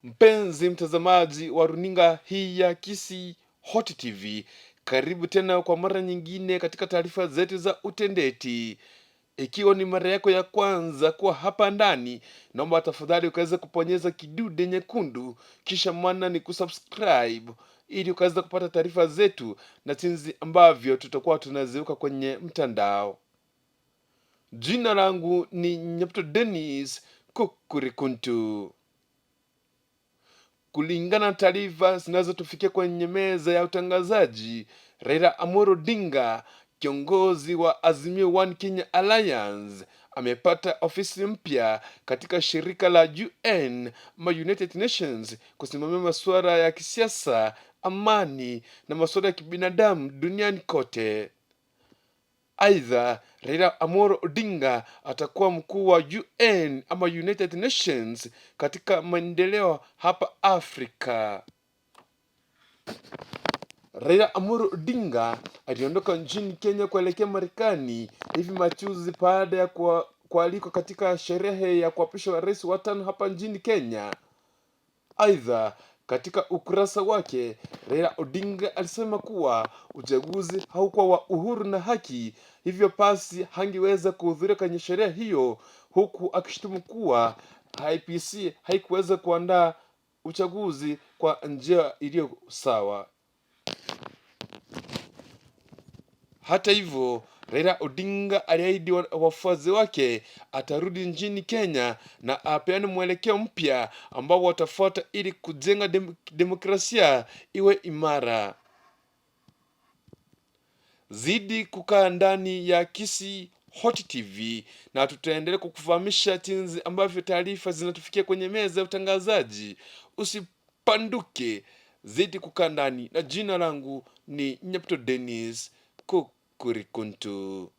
Mpenzi mtazamaji wa runinga hii ya Kisii Hot TV, karibu tena kwa mara nyingine katika taarifa zetu za utendeti. Ikiwa ni mara yako ya kwanza kuwa hapa ndani, naomba tafadhali ukaweza kuponyeza kidude nyekundu, kisha mwana ni kusubscribe ili ukaweza kupata taarifa zetu na jinsi ambavyo tutakuwa tunaziweka kwenye mtandao. Jina langu ni Nyapto Dennis Kukurikuntu. Kulingana na taarifa zinazotufikia kwenye meza ya utangazaji, Raila Amolo Odinga, kiongozi wa Azimio One Kenya Alliance, amepata ofisi mpya katika shirika la UN ama United Nations kusimamia masuala ya kisiasa, amani na masuala ya kibinadamu duniani kote. Aidha, Raila Amolo Odinga atakuwa mkuu wa UN ama United Nations katika maendeleo hapa Afrika. Raila Amolo Odinga aliondoka nchini Kenya kuelekea Marekani hivi majuzi baada ya kualikwa katika sherehe ya kuapishwa rais wa tano hapa nchini Kenya. Aidha, katika ukurasa wake Raila Odinga alisema kuwa uchaguzi haukuwa wa uhuru na haki, hivyo basi hangeweza kuhudhuria kwenye sherehe hiyo, huku akishutumu kuwa IEBC haikuweza kuandaa uchaguzi kwa njia iliyo sawa. Hata hivyo, Raila Odinga aliahidi wafuasi wake atarudi nchini Kenya na apeane mwelekeo mpya ambao watafuata ili kujenga demokrasia iwe imara. Zidi kukaa ndani ya Kisii Hot TV na tutaendelea kukufahamisha jinsi ambavyo taarifa zinatufikia kwenye meza ya utangazaji. Usipanduke, zidi kukaa ndani, na jina langu ni Nyapto Dennis Kukurikuntu.